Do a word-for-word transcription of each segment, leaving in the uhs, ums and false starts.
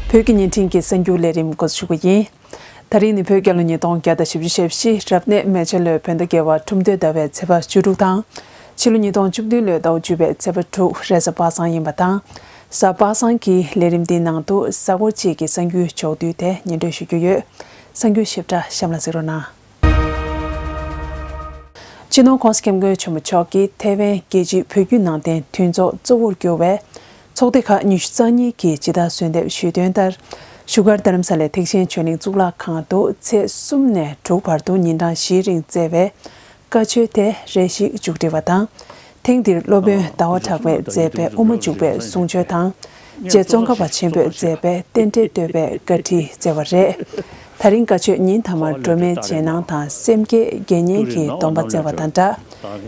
བོད་ཀྱི་བརྙན་འཕྲིན་གྱི་གསར་འགྱུར་ལས་རིམ་འགོ་འཛུགས་ཞུ་གི་ཡིན། ད་རིང་ནི་བོད་རྒྱལ་ལོ་ཉིས་སྟོང་བརྒྱ་དང་བཞི་བཅུ་ཞེ་བཞི་རབ་གནས་མེ་བྱ་ལོའི་བོད་ཟླ་བརྒྱད་པ་ཁྲུམས་སྟོད་ཟླ་བའི་ཚེས་པ་བཅུ་དྲུག་དང་། ཕྱི་ལོ་ཉིས་སྟོང་བཅུ་བདུན་ལོའི་ཟླ་བ་བཅུ་པའི་ཚེས་པ་དྲུག་རེས་གཟའ་པ་སངས་ཡིན་པ་དང་། གཟའ་པ་སངས་ཀྱི་ལས་རིམ་འདིའི་ནང་དུ་གཟའ་འཁོར་གཅིག་གི་གསར་འགྱུར་ཕྱོགས་བསྡུས་དེ་སྙན་སྒྲོན་ཞུ་རྒྱུ་ཡོད། གསར་འགྱུར་ཞིབ་ཕྲ་གཤམ་ལ་གཟིགས་རོགས་གནང་། སྤྱི་ནོར་༸གོང་ས་༸སྐྱབས་མགོན་ཆེན་པོ་མཆོག་གིས་ཐའེ་ཝན་རྒྱལ་སྤྱིའི་བོད་བརྒྱུད་ནང་བསྟན་མཐུན་ཚོགས་གཙོ་བོར་གྱུར་བའི་ཚོགས་སྡེ་ཁག་ཉི་ཤུ་རྩ་གཉིས་ཀྱི་ཇི་ལྟར་གསོལ་འདེབས་ཞུས་དོན་ལྟར། བཞུགས་སྒར་རྡ་རམ་ས་ལའི་ཐེག་ཆེན་ཆོས་གླིང་གཙུག་ལག་ཁང་དུ་ཚེས་གསུམ་ནས་དྲུག་བར་དུ་ཉིན་གྲངས་བཞིའི་རིང་བསྩལ་བའི་བཀའ་ཆོས་དེ་རེ་ཞིག་མཇུག་སྒྲིལ་བ་དང་། ཐེངས་འདིར་སློབ་དཔོན་ཟླ་བ་གྲགས་པས་མཛད་པའི་དབུ་མ་འཇུག་པའི་གསུང་ཆོས་དང་། རྗེ་ཙོང་ཁ་པ་ཆེན་པོས་མཛད་པའི་རྟེན་འབྲེལ་བསྟོད་པའི་བཀའ་ཁྲིད་བསྩལ་བ་རེད། ད་རིང་བཀའ་ཆོས་ཉིན་མཐའ་མར་སྒྲོལ་མའི་རྗེས་གནང་དང་སེམས་བསྐྱེད་དགེ་བསྙེན་གྱི་སྡོམ་པ་བསྩལ་བ་དང་སྦྲགས།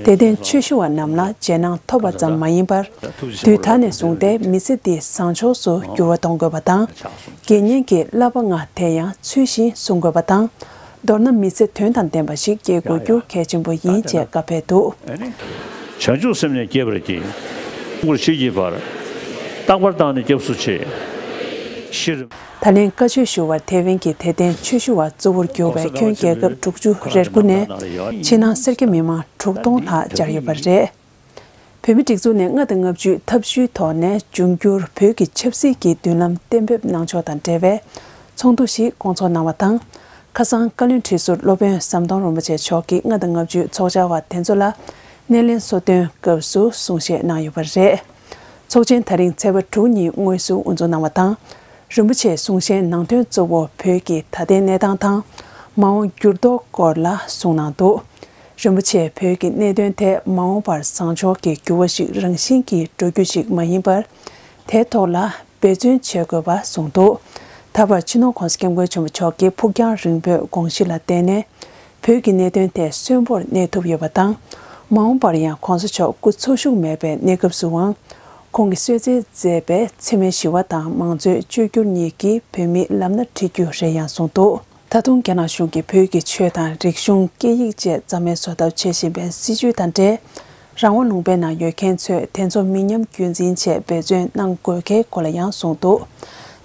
དད་ལྡན་ཆོས་ཞུ་བ་རྣམས་ལ་རྗེས་གནང་ཐོབ་པ་ཙམ་མ་ཡིན་པར། དུས་ད་ནས་བཟུང་སྟེ་མི་ཚེ་འདི་བཟང་ཕྱོགས་སུ་འགྱུར་བ་གཏོང་དགོས་པ་དང་། དགེ་བསྙེན་གྱི་བསླབ་པ་ལྔ་དེ་ཡང་ཚུལ་བཞིན་སྲུང་དགོས་པ་དང་། མདོར་ན་མི་ཚེ་དོན་དང་ལྡན་པ་ཞིག་སྐྱེལ་དགོས་རྒྱུ་གལ་ཆེན་པོ་ཡིན་ཅེས་བཀའ་ཕེབས་འདུག། བྱང་ཆུབ་སེམས་ནི་བསྐྱེད་པར་བགྱི། སྲུང་བར་བྱེད་ཀྱི་བར། རྟག་པར་བཏང་ནས་སྐྱབས་སུ་མཆི། ཤེས་རབ། ད་ལན་བཀའ་ཆོས་ཞུ་བར་ཐའེ་ཝན་གྱི་དད་ལྡན་ཆོས་ཞུ་བ་གཙོ་བོར་གྱུར་བའི་ཁྱོན་རྒྱལ་ཁབ་དྲུག་ཅུ་རེ་དགུ་ནས་ཕྱི་ནང་སེར་སྐྱ་མི་མང་དྲུག་སྟོང་ལྷག་བཅར་ཡོད་པ་རེད། བོད་མིའི་སྒྲིག་འཛུགས་ནས་ལྔ་དང་ལྔ་བཅུའི་ཐབས་བྱུས་ཐོག་ནས་འབྱུང་འགྱུར་བོད་ཀྱི་ཆབ་སྲིད་ཀྱི་མདུན་ལམ་གཏན་འབེབས་གནང་ཕྱོགས་དང་འབྲེལ་བའི་ཚོགས་འདུ་ཞིག་སྐོང་ཚོགས་གནང་བ་དང་། ཁ་སང་བཀའ་བློན་ཁྲི་ཟུར་སློབ་དཔོན་ཟམ་གདོང་རིན་པོ་ཆེ་མཆོག་གིས་ལྔ་དང་ལྔ་བཅུའི་ཚོགས་བཅར་བ་དེ་ཚོ་ལ་སྣེ་ལེན་སོ་བཏོན་སྐབས་སུ་གསུང་བཤད་གནང་ཡོད་པ་རེད། ཚོགས་ཆེན་ད་རིང་ཚེས་པ་དྲུག་ཉིན་དངོས་སུ་དབུ་འཛུགས་གནང་བ་དང་། རིན་པོ་ཆེའི་གསུང་བཤད་ནང་དོན་གཙོ་བོ་བོད་ཀྱི་ད་ལྟའི་གནས་སྟངས་དང་། མ་འོངས་འགྱུར་ལྡོག་སྐོར་ལ་གསུངས་གནང་འདུག། རིན་པོ་ཆེས་བོད་ཀྱི་གནད་དོན་དེ་མ་འོངས་པར་བཟང་ཕྱོགས་ཀྱི་འགྱུར་བ་ཞིག་རང་བཞིན་གྱིས་འགྲོ་རྒྱུ་ཞིག་མ་ཡིན་པར། དེའི་ཐོག་ལ་འབད་བརྩོན་བྱེད་དགོས་པ་གསུངས་འདུག། ད་བར་སྤྱི་ནོར་༸གོང་ས་༸སྐྱབས་མགོན་ཆེན་པོ་མཆོག་གིས་ཕུགས་རྒྱང་རིང་པོའི་དགོངས་གཞི་ལ་བརྟེན་ནས། བོད་ཀྱི་གནད་དོན་དེ་གསོན་པོར་གནས་ཐུབ་ཡོད་པ་དང་། མ་འོངས་པར་ཡང་༸གོང་ས་མཆོག་སྐུ་འཚོ་བཞུགས་མེད་པའི་གནས་སྐབས་སུའང་། ཁོང་གིས་གསོལ་སྩལ་མཛད་པའི་འཚེ་མེད་ཞི་བ་དང་མང་གཙོའི་བཅོས་བསྒྱུར་གཉིས་ཀྱིས་བོད་མིའི་ལམ་སྣ་འཁྲིད་རྒྱུ་རེད་ཡང་གསུངས་འདུག། ད་དུང་རྒྱ་ནག་གཞུང་གིས་བོད་ཀྱི་ཆོས་དང་རིག་གཞུང་། སྐད་ཡིག་བཅས་རྩ་མེད་བཟོ་ཐབས་བྱེད་བཞིན་པའི་སྲིད་བྱུས་དང་འབྲེལ། རང་དབང་ལུང་པའི་ནང་ཡོད་མཁན་ཚོས་དེ་ཚོ་མི་ཉམས་རྒྱུན་འཛིན་ཆེད་འབད་བརྩོན་གནང་དགོས་གལ་སྐོར་ལ་ཡང་གསུངས་འདུག།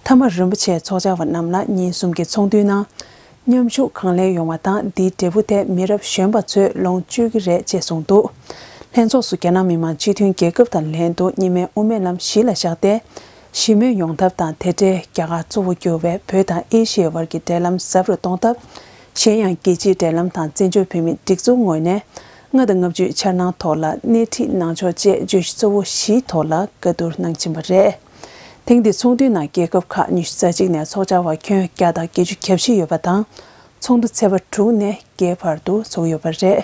མཐའ་མར་རིན་པོ་ཆེས་ཚོགས་བཅར་བ་རྣམས་ལ་ཉིན་གསུམ་གྱི་ཚོགས་འདུའི་ནང་། མཉམ་ཞུགས་གང་ལེགས་ཡོང་བ་དང་། འདིའི་འབྲས་བུ་དེ་མི་རབས་གཞོན་པ་ཚོས་ལོངས་སྤྱོད་ཀྱི་རེད་ཅེས་གསུངས་འདུག། ལྷན་ཚོགས་སུ་རྒྱ་ནག་མི་དམངས་སྤྱི་མཐུན་རྒྱལ་ཁབ་དང་ལྷན་དུ་གཉིས་སྨན་དབུ་མའི་ལམ་གཞི་ལ་བཞག་སྟེ། ཞི་མོལ་ཡོང་ཐབས་དང་། དེ་འབྲེལ་རྒྱ་གར་གཙོ་བོ་གྱུར་བའི་བོད་དང་ཨེ་ཤི་ཡའི་བར་གྱི་འབྲེལ་ལམ་ཟབ་རུ་གཏོང་ཐབས། གཞན་ཡང་རྒྱལ་སྤྱིའི་འབྲེལ་ལམ་དང་། བཙན་བྱོལ་བོད་མིའི་སྒྲིག་འཛུགས་ངོས་ནས་ལྔ་དང་ལྔ་བཅུའི་འཆར་སྣང་ཐོག་ལ་སྣེ་ཁྲིད་གནང་ཕྱོགས་བཅས་བརྗོད་གཞི་གཙོ་བོ་བཞིའི་ཐོག་ལ་བཀའ་བསྡུར་གནང་བཞིན་པ་རེད། ཐེངས་འདིའི་ཚོགས་འདུའི་ནང་རྒྱལ་ཁབ་ཁག་ཉི་ཤུ་རྩ་གཅིག་ནས་ཚོགས་བཅར་བ་ཁྱོན་བརྒྱ་དང་བརྒྱད་ཅུ་གྱ་བཞི་ཡོད་པ་དང་། ཚོགས་འདུ་ཚེས་པ་དྲུག་ནས་བརྒྱད་བར་དུ་ཚོགས་ཡོད་པ་རེད།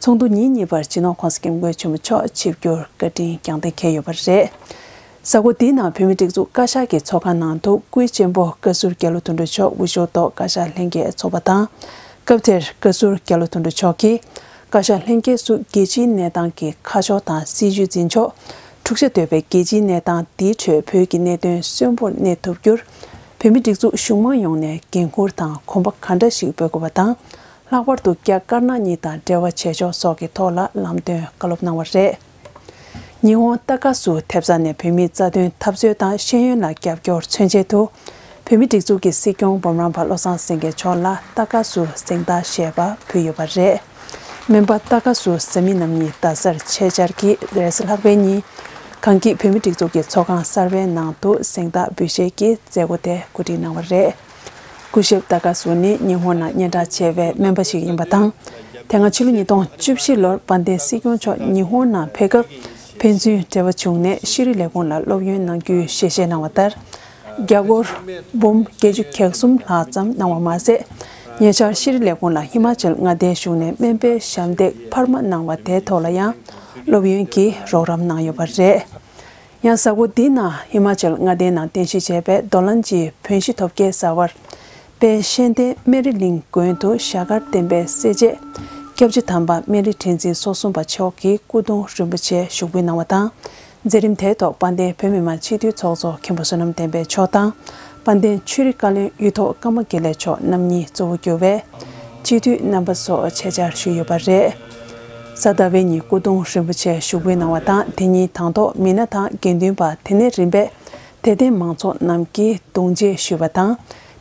ཚོགས་འདུ་ཉིན་གཉིས་པར་སྤྱི་ནོར་༸གོང་ས་༸སྐྱབས་མགོན་ཆེན་པོ་མཆོག་ཆིབས་བསྒྱུར་བཀའ་དྲིན་བསྐྱངས་གཏན་འཁེལ་ཡོད་པ་རེད། གཟའ་འཁོར་འདིའི་ནང་བོད་མིའི་སྒྲིག་འཛུགས་བཀའ་ཤག་གི་ཚོགས་ཁང་ནང་དུ་སྐུའི་གཅེན་པོ་བཀའ་ཟུར་རྒྱ་ལོ་དོན་གྲུབ་མཆོག་དབུ་བཞུགས་ཐོག་བཀའ་ཤག་ལྷན་རྒྱས་ཚོགས་པ་དང་། སྐབས་དེར་བཀའ་ཟུར་རྒྱ་ལོ་དོན་གྲུབ་མཆོག་གིས། བཀའ་ཤག་ལྷན་རྒྱས་སུ་རྒྱལ་སྤྱིའི་གནས་སྟངས་ཀྱི་ཁ་ཕྱོགས་དང་སྲིད་བྱུས་འཛིན་ཕྱོགས། འཁྲུག་ཆ་དོད་པའི་རྒྱལ་སྤྱིའི་གནས་སྟངས་འདིའི་ཁྲོད་བོད་ཀྱི་གནད་དོན་གསོན་པོར་གནས་ཐུབ་རྒྱུར། བོད་མིའི་སྒྲིག་འཛུགས་གཞུང་མང་ཡོངས་ནས་འགན་འཁུར་དང་གོམ་པ་ག་འདྲ་ཞིག་སྤོ་དགོས་པ་དང་། ལྷག་པར་དུ་རྒྱ་དཀར་ནག་གཉིས་དང་འབྲེལ་བ་བྱེད་ཕྱོགས་སོགས་ཀྱི་ཐོག་ལ་ལམ་སྟོན་བཀའ་སློབ་གནང་བ་རེད། ཉི་ཧོང་ཏ་ཀ་སུ་ཐེབས་རྩ་ནས་བོད་མིའི་རྩ་དོན་འཐབ་རྩོད་དང་ཤེས་ཡོན་ལ་རྒྱབ་སྐྱོར་མཚོན་ཆེད་དུ། བོད་མིའི་སྒྲིག་འཛུགས་ཀྱི་སྲིད་སྐྱོང་འབུམ་རམས་པ་བློ་བཟང་སེང་གེ་མཆོག་ལ་ཏ་ཀ་སུ་གཟེངས་རྟགས་ཞེས་པ་ཕུལ་ཡོད་པ་རེད། སྨན་པ་ཏ་ཀ་སུ་ཟེར་མི་རྣམ་གཉིས་རྡ་སར་ཆེད་བཅར་གྱིས་རེས་གཟའ་ལྷག་པའི་ཉིན། གངས་སྐྱིད་བོད་མིའི་སྒྲིག་འཛུགས་ཀྱི་ཚོགས་ཁང་གསར་པའི་ནང་དུ་གཟེངས་རྟགས་འབུལ་བཞེས་ཀྱི་མཛད་སྒོ་དེ་གོ་སྒྲིག་གནང་བ་རེད། སྐུ་ཞབས་ཏ་ཀ་སུ་ནི་ཉི་ཧོང་ནང་སྙན་གྲགས་ཆེ་བའི་སྨན་པ་ཞིག་ཡིན་པ་དང་། དེ་སྔ་ཕྱི་ལོ་ཉིས་སྟོང་བཅུ་བཞི་ལོར་དཔལ་ལྡན་སྲིད་སྐྱོང་མཆོག་ཉི་ཧོང་ནང་ཕེབས་སྐབས། ཕན་ཚུན་འབྲེལ་བ་བྱུང་ནས་ཤེས་རིག་ལས་ཁུངས་ལ་སློབ་ཡོན་གནང་རྒྱུའི་ཞལ་བཞེས་གནང་བ་ལྟར། རྒྱ་སྒོར་འབུམ་བརྒྱད་ཅུ་གྱ་གསུམ་ལྷག་ཙམ་གནང་བ་མ་ཟད། ཉེ་ཆར་ཤེས་རིག་ལས་ཁུངས་ལ་ཧི་མ་ཅལ་མངའ་སྡེའི་གཞུང་ནས་སྨན་པའི་ཞབས་འདེགས་འཕར་མ་གནང་བ་དེའི་ཐོག་ལ་ཡང་སློབ་ཡོན་གྱི་རོགས་རམ་གནང་ཡོད་པ་རེད། ཡང་གཟའ་འཁོར་འདིའི་ནང་ཧི་མ་ཅལ་མངའ་སྡེའི་ནང་རྟེན་གཞི་བྱས་པའི་རྡོ་ལན་གྱི་བོན་གཞིས་ཐོབ་སྐལ་བཟང་བར། དཔལ་གཤེན་བསྟན་སྨན་རི་གླིང་དགོན་དུ་ཞྭ་དཀར་བསྟན་པའི་སྲས་བཅས། སྐྱབས་རྗེ་དམ་པ་སྨན་རི་ཁྲི་འཛིན་སོ་གསུམ་པ་མཆོག་གི་སྐུ་གདུང་རིན་པོ་ཆེ་ཞུགས་འབུལ་གནང་བ་དང་། མཛད་རིམ་དེའི་ཐོག་དཔལ་ལྡན་བོད་མི་མང་སྤྱི་འཐུས་ཚོགས་གཙོ་མཁན་པོ་བསོད་ནམས་བསྟན་འཕེལ་མཆོག་དང་། དཔལ་ལྡན་ཆོས་རིག་བཀའ་བློན་གཡུ་ཐོག་ཀརྨ་དགེ་ལེགས་མཆོག་རྣམ་གཉིས་གཙོ་བོ་གྱུར་བའི་སྤྱི་འཐུས་རྣམ་པ་སོགས་ཆེད་བཅར་ཞུས་ཡོད་པ་རེད། གཟའ་ཟླ་བའི་ཉིན་སྐུ་གདུང་རིན་པོ་ཆེ་ཞུགས་འབུལ་གནང་བ་དང་། དེ་ཉིན་དང་ཐོག་མི་སྣ་དང་དགེ་འདུན་པ་དེ་ནས་རིམ་པས་ དད་ལྡན་མང་ཚོགས་རྣམས་ཀྱིས་གདུང་མཇལ་ཞུས་པ་དང་།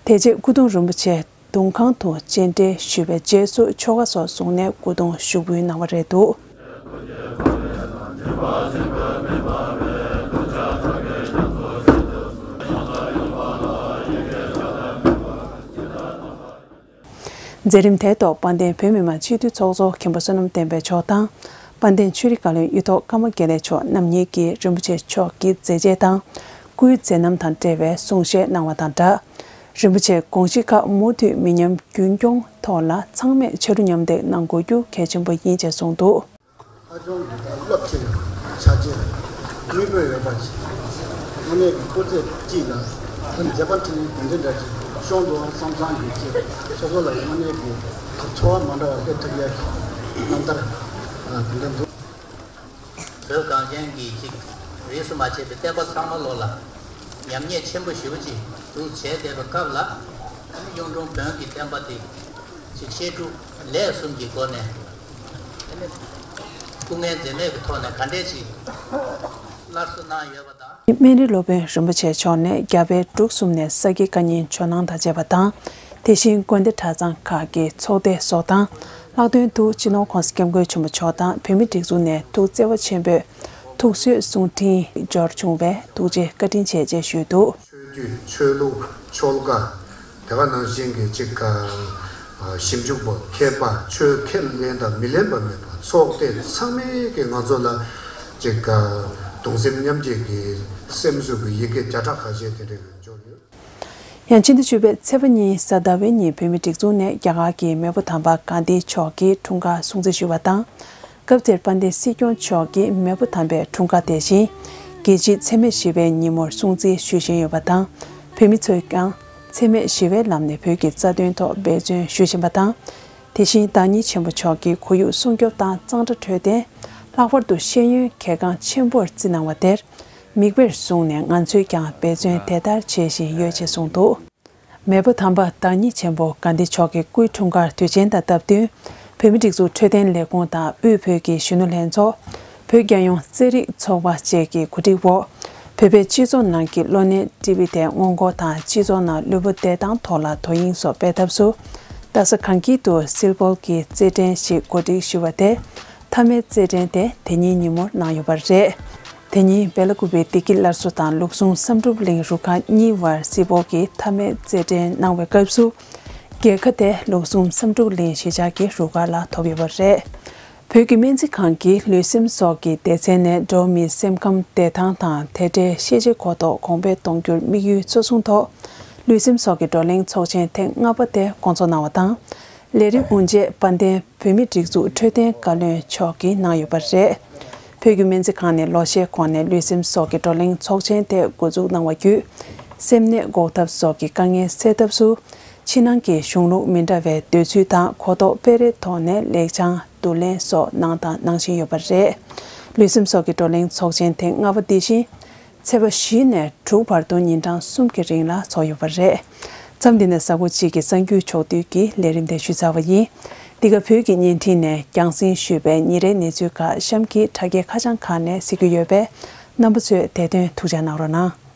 དེ་རྗེས་སྐུ་གདུང་རིན་པོ་ཆེ་གདུང་ཁང་དུ་སྤྱན་འདྲེན་ཞུས་པའི་རྗེས་སུ་ཆོ་ག་སོགས་བཟུང་ནས་སྐུ་གདུང་ཞུགས་འབུལ་གནང་བ་རེད་འདུག། མཛད་རིམ་དེའི་ཐོག་དཔལ་ལྡན་བོད་མི་མང་སྤྱི་འཐུས་ཚོགས་གཙོ་མཁན་པོ་བསོད་ནམས་བསྟན་འཕེལ་མཆོག་དང་། དཔལ་ལྡན་ཆོས་རིག་བཀའ་བློན་གཡུ་ཐོག་ཀརྨ་དགེ་ལེགས་མཆོག་རྣམ་གཉིས་ཀྱིས་རིན་པོ་ཆེ་མཆོག་གི་མཛད་རྗེས་དང་སྐུའི་མཛད་རྣམ་དང་འབྲེལ་བའི་གསུང་བཤད་གནང་བ་དང་སྦྲགས། རིན་པོ་ཆེའི་དགོངས་གཞི་ཁག་མུ་མཐུད་མི་ཉམས་རྒྱུན་སྐྱོང་ཐོག་ལ་ཚང་མས་ཕྱར་གྲུ་མཉམ་འདེགས་གནང་དགོས་རྒྱུ་གལ་ཆེན་པོ་ཡིན་ཅེས་གསུངས་འདུག། ཨ་ཅོང་གི་སློབ་ཆེན་ཆ་རྐྱེན་དངོས་པོ་ཡོད་པ་ཞིག་དངོས་གནས་ཀྱི་སྐུ་ཚེ་གཅིག་ལ་མཛད་པ་འཕྲིན་ལས་དེ་འདྲ་ཞིག་ཤོང་འདུག་བསམ་བསམ་གྱི་ཆེད་སོ་སོ་ལ་དངོས་གནས་ཀྱི་ཚོར་བ་མ་འདྲ་བ་སླེབས་ཐུབ་ཡ་གི་རྣམ་ཐར་དེ་འདྲ་འདུག། བོད་གངས་ཅན་གྱི་ཅིག་རིས་སུ་མ་ཆད་པའི་བསྟན་པ་ཚང་མ་ལོ་ལ་ཉམས་ཉེས་ཆེན་པོ་ཞེ་པོ་ཅིག་འདུག་བྱས་བསྡད་པའི་སྐབས་ལ་གཡུང་དྲུང་བོན་གྱི་བསྟན་པ་དེ་ཅིག་བཤད་སྒྲུབ་ལས་གསུམ་གྱི་སྒོ་ནས་སྐུ་ངལ་འཛེམས་མེད་ཀྱི་ཐོག་ནས་ག་འདྲས་ཅིག་སླར་གསོ་གནང་ཡོད་པ་དང་། སྨན་རི་སློབ་དཔོན་རིན་པོ་ཆེ་མཆོག་ནས་རྒྱ་བལ་འབྲུག་གསུམ་ནས་ས་དགེ་བཀའ་རྙིང་ཇོ་ནང་དང་བཅས་པ་དང་། དེ་བཞིན་དགོན་སྡེ་གྲྭ་ཚང་ཁག་གི་ཚོགས་སྡེ་སོགས་དང་། ལྷག་དོན་དུ་སྤྱི་ནོར་༸གོང་ས་༸སྐྱབས་མགོན་ཆེན་པོ་མཆོག་དང་བོད་མིའི་སྒྲིག་འཛུགས་ནས་ཐུགས་བརྩེ་བ་ཆེན་པོས་ཐུགས་གསོའི་གསུང་འཕྲིན་འབྱོར་བྱུང་བས་ཐུགས་རྗེ་བཀའ་དྲིན་ཆེ་ཅེས་ཞུས་འདུག། ཆོས་བརྒྱུད་ཆོས་ལུགས་ཆོལ་ཁ་དེ་ག་ནང་བཞིན་གྱི་ཅིག་ཞིབ་འཇུག་པ་མཁས་པ་ཆོས་ཁས་ལེན་དང་མི་ལེན་པ་མེད་པ་ཚོགས་སྡེ་ཚང་མས་ཀྱི་ང་ཚོ་ལ་ཅིག་གདུང་སེམས་མཉམ་སྐྱེད་ཀྱི་སེམས་གསོ་གི་ཡི་གེ་བརྒྱ་ཕྲག་ཁ་ཤས་དེ་འདྲ་འབྱོར་ཡོད། ཡང་ཕྱི་ཟླ་བཅུ་པའི་ཚེས་པ་གཉིས་གཟའ་ཟླ་བའི་ཉིན་བོད་མིའི་སྒྲིག་འཛུགས་ནས་རྒྱ་གར་གྱི་མེས་པོ་དམ་པ་གྷན་དྷི་མཆོག་གི་འཁྲུངས་སྐར་སྲུང་བརྩི་ཞུས་པ་དང་། སྐབས་དེར་དཔལ་ལྡན་སྲིད་སྐྱོང་མཆོག་གིས་མེས་པོ་དམ་པའི་འཁྲུངས་སྐར་དེ་བཞིན་རྒྱལ་སྤྱིའི་འཚེ་མེད་ཞི་བའི་ཉིན་མོར་སྲུང་བརྩི་ཞུ་བཞིན་ཡོད་པ་དང་། བོད་མི་ཚོས་ཀྱང་འཚེ་མེད་ཞི་བའི་ལམ་ནས་བོད་ཀྱི་རྩ་དོན་ཐོག་འབད་བརྩོན་ཞུ་བཞིན་པ་དང་། དེ་བཞིན་བདག་ཉིད་ཆེན་པོ་མཆོག་གི་ཁོར་ཡུག་སྲུང་སྐྱོབ་དང་གཙང་སྦྲ་འཕྲོད་བསྟེན། ལྷག་པར་དུ་ཤེས་ཡོན་གལ་འགངས་ཆེན་པོར་བརྩི་གནང་བ་དེར་མིག་དཔེར་བཟུང་ནས་ང་ཚོས་ཀྱང་འབད་བརྩོན་དེ་ལྟར་བྱེད་བཞིན་ཡོད་ཅེས་གསུངས་འདུག། མེས་པོ་དམ་པ་བདག་ཉིད་ཆེན་པོ་གྷན་དྷི་མཆོག་གི་སྐུའི་འཁྲུངས་སྐར་དུས་ཆེན་དང་སྟབས་བསྟུན། བོད་མིའི་སྒྲིག་འཛུགས་འཕྲོད་བསྟེན་ལས་ཁུངས་དང་དབུས་བོད་ཀྱི་གཞོན་ནུ་ལྷན་ཚོགས། བོད་རྒྱལ་ཡོངས་རྩེད་རིགས་ཚོགས་པ་བཅས་ཀྱི་གོ་སྒྲིག་འོག་བོད་པའི་སྤྱི་ཚོགས་ནང་གི་གློ་ནད་ཊི་བི་དེ་སྔོན་འགོག་དང་སྤྱི་ཚོགས་ནང་ལུས་པོ་བདེ་ཐང་ཐོག་ལ་དོ་དབྱིངས་སོགས་སྤེལ་ཐབས་སུ། རྡ་ས་གངས་སྐྱིད་དུ་སིལ་སྤོལ་གྱི་རྩེད་འགྲན་ཞིག་གོ་སྒྲིག་ཞུས་པ་དེ། མཐའ་མའི་རྩེད་འགྲན་དེ་དེ་ཉིན་ཉིན་མོར་གནང་ཡོད་པ་རེད། དེ་ཉིན་སྦེ་ལ་ཀུ་པེ་བདེ་སྐྱིད་སླར་གསོ་དང་ལུགས་ཟུང་བསམ་གྲུབ་གླིང་རུ་ཁག་གཉིས་བར་སིལ་སྤོལ་གྱི་མཐའ་མའི་རྩེད་འགྲན་གནང་བའི་སྐབས་སུ། རྒྱལ་ཁ་དེ་ལུགས་ཟུང་བསམ་གྲུབ་གླིང་གཞིས་ཆགས་ཀྱི་རུ་ཁག་ལ་ཐོབ་ཡོད་པ་རེད། བོད་ཀྱི་སྨན་རྩིས་ཁང་གིས་ལུས་སེམས་སོགས་ཀྱི་སྡེ་ཚན་ནས་འགྲོ་བ་མིའི་སེམས་ཁམས་བདེ་ཐང་དང་དེ་འབྲེལ་ཤེས་བྱའི་གོ་རྟོགས་གོང་འཕེལ་གཏོང་རྒྱུར་དམིགས་ཡུལ་གཙོ་བཟུང་ཐོག་ལུས་སེམས་སོགས་ཀྱི་བགྲོ་གླེང་ཚོགས་ཆེན་ཐེངས་ལྔ་པ་དེ་སྐོང་ཚོགས་གནང་བ་དང་། ལས་རིམ་དབུ་འབྱེད་དཔལ་ལྡན་བོད་མིའི་སྒྲིག་འཛུགས་འཕྲོད་བསྟེན་བཀའ་བློན་མཆོག་གིས་གནང་ཡོད་པ་རེད། བོད་ཀྱི་སྨན་རྩིས་ཁང་ནས་ལོ་ཤས་གོང་ནས་ལུས་སེམས་སོགས་ཀྱི་བགྲོ་གླེང་ཚོགས་ཆེན་དེ་འགོ་འཛུགས་གནང་བ་བརྒྱུད། སེམས་ནད་འགོག་ཐབས་སོགས་ཀྱི་དཀའ་ངལ་སེལ་ཐབས་སུ། ཕྱི་ནང་གི་གཞུང་ལུགས་མི་འདྲ་བའི་འདོད་ཚུལ་དང་གོ་རྟོགས་སྤེལ་རེས་ཐོག་ནས་ལེགས་བྱང་བསྡུ་ལེན་སོགས་གནང་དང་གནང་བཞིན་ཡོད་པ་རེད། ལུས་སེམས་སོགས་ཀྱི་བགྲོ་གླེང་ཚོགས་ཆེན་ཐེངས་ལྔ་པ་འདི་བཞིན། ཚེས་པ་བཞི་ནས་དྲུག་བར་དུ་ཉིན་གྲངས་གསུམ་གྱི་རིང་ལ་འཚོགས་ཡོད་པ་རེད། མཚམས་འདི་ནས་གཟའ་འཁོར་གཅིག་གི་གསར་འགྱུར་ཕྱོགས་བསྡུས་ཀྱི་ལས་རིམ་དེ་ཞུས་ཚར་བ་ཡིན། འདི་ག་བོད་ཀྱི་བརྙན་འཕྲིན་ནས་རྒྱང་སྲིང་ཞུས་པའི་ཉིན་རེའི་གནས་ཚུལ་ཁག་གཤམ་གྱི་དྲ་རྒྱའི་ཁ་བྱང་ཁག་ནས་གཟིགས་རྒྱུ་ཡོད་པས། རྣམ་པ་ཚོས་དེ་དོན་ཐུགས་འཇགས་གནང་རོགས་གནང་།